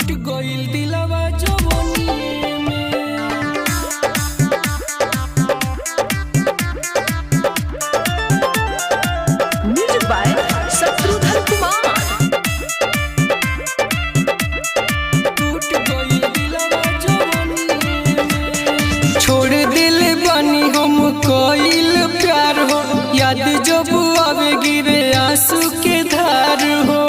टूट गइल दिलवा जवनिए में। Music by Shatrughan Kumar. टूट गइल दिलवा जवनिए में। छोड़ दिल बानी हम कइल प्यार हो, याद जब आवे गिरे आंसू के धार हो,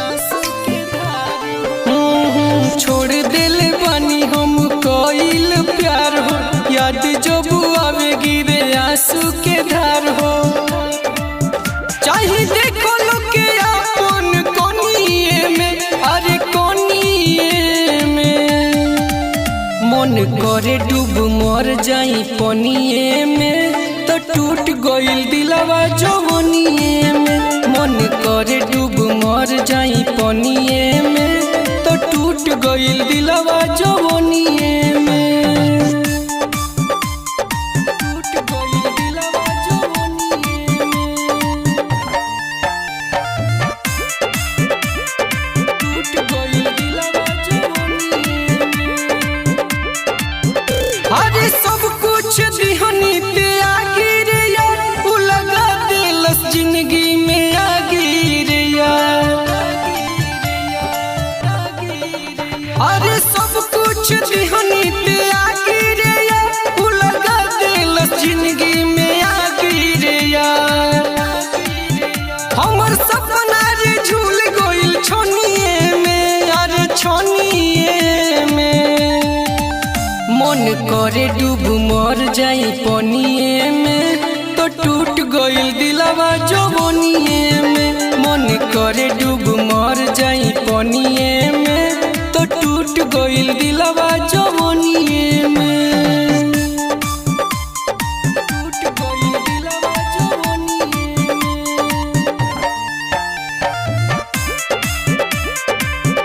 आंसू के धार हो। छोड़ दिल बानी हम कइल प्यार हो, याद जब आवे गिरे आंसू के धार हो। चाहे देखो लोग के अपन कोनिए में, अरे कोनिए में। मन करे डूब मर जाई पनिए में, तो टूट गइल दिलवा जवनिए में। मन करे डूब मर जाई पनिए में, तो टूट गइल दिलवा जवनिए में। टूट गइल दिलवा जवनिए में। टूट गइल दिलवा जवनिए में। अरे सब कुछ दिहनी ते आगी रे यार, उ लगा दिलस जिंदगी में आगी रे यार। अरे सब कुछ दिहनी ते आगी रे यार, उ लगा दिलस जिंदगी में आगी रे यार। हमर सपना रे झूल गइल छोनिए में, अरे छोनिए में। मन करे डूब मर जाई पनिए में, तो टूट गइल दिलवा जवनिए में। मन करे डूब मर जाई पनिए में, तो टूट गइल दिलवा जवनिए में। टूट गइल दिलवा जवनिए में।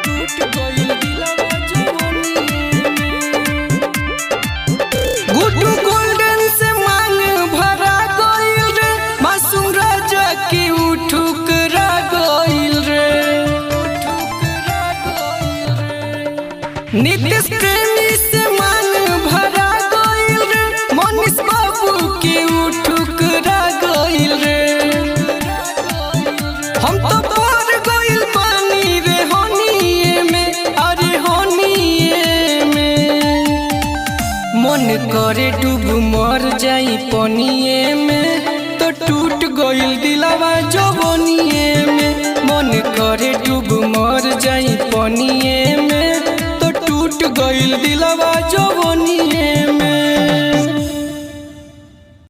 टूट गइल दिलवा जवनिए में। गुड्डू गोल्डन से मांग भरा गइल रे, मासूम राजा के उ ठुकरा गइल रे। नीतीश प्रेमी से मांग भरा गइल रे, मनीष बाबू के उ ठुकरा गइल रे। हम तो पार गइल पानी रे होनिए में, अरे होनिए में। मन करे डूब मर जाई पनिए में, तो टूट गइल दिलवा जवनिए में। मन करे डूब मर जाई पनिए में, तो टूट गइल दिलवा जवनिए।